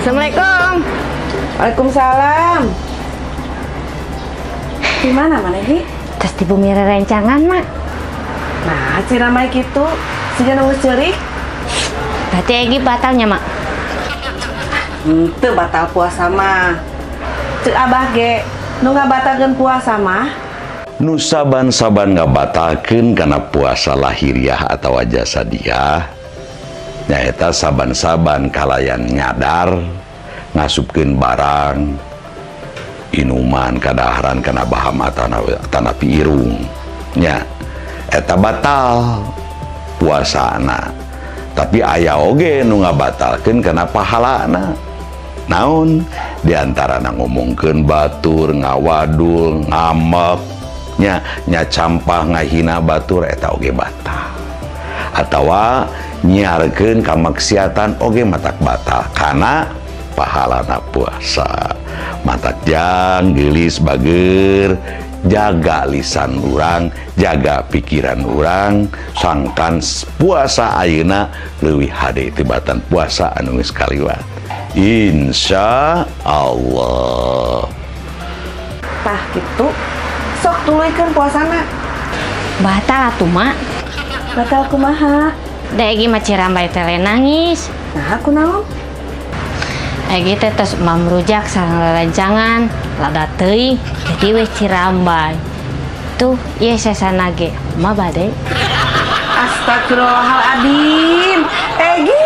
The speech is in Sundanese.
Assalamualaikum. Waalaikumsalam. Di mana maneh, Gi? Tos di bumi rerencangan, Mak. Nah, cirambay kitu, siga nu geus ceurik. Berarti Egi batal nya, Mak? Henteu batal puasa mah. Ceuk Abah ge, nu ngabatalkeun puasa mah Nu saban-saban ngabatalkeun kana puasa lahiriah atau jasadiah nyaeta saban-saban kalayan nyadar ngasupkeun barang, inuman, kadaharan kana baham atanapi irung nya, eta batal puasana. Tapi aya oge nu ngabatalkeun kana pahalana. Naon diantarana? Ngomongkeun batur, ngawadul, ngamek nya, nyacampah, ngahina batur, eta oge batal. Atawa nyiarkeun kamaksiatan oge matak batal kana pahalana puasa. Matak jang geulis, bager, jaga lisan urang, jaga pikiran urang, sangkan puasa ayeuna leuwih hade tibatan puasa anu geus kaliwat, insya Allah. Tah gitu. Sok tuluykeun puasana. Batal atuh, Mak. Batal kumaha? Da Egi mah cirambay teh nangis. Nah, aku naon? Egi teh tos mamrujak sareng rerencangan, lada teuing, jadi weh cirambay. Tuh, ieu sesana ge. Ma bade. Astagfirullahaladzim. Egi.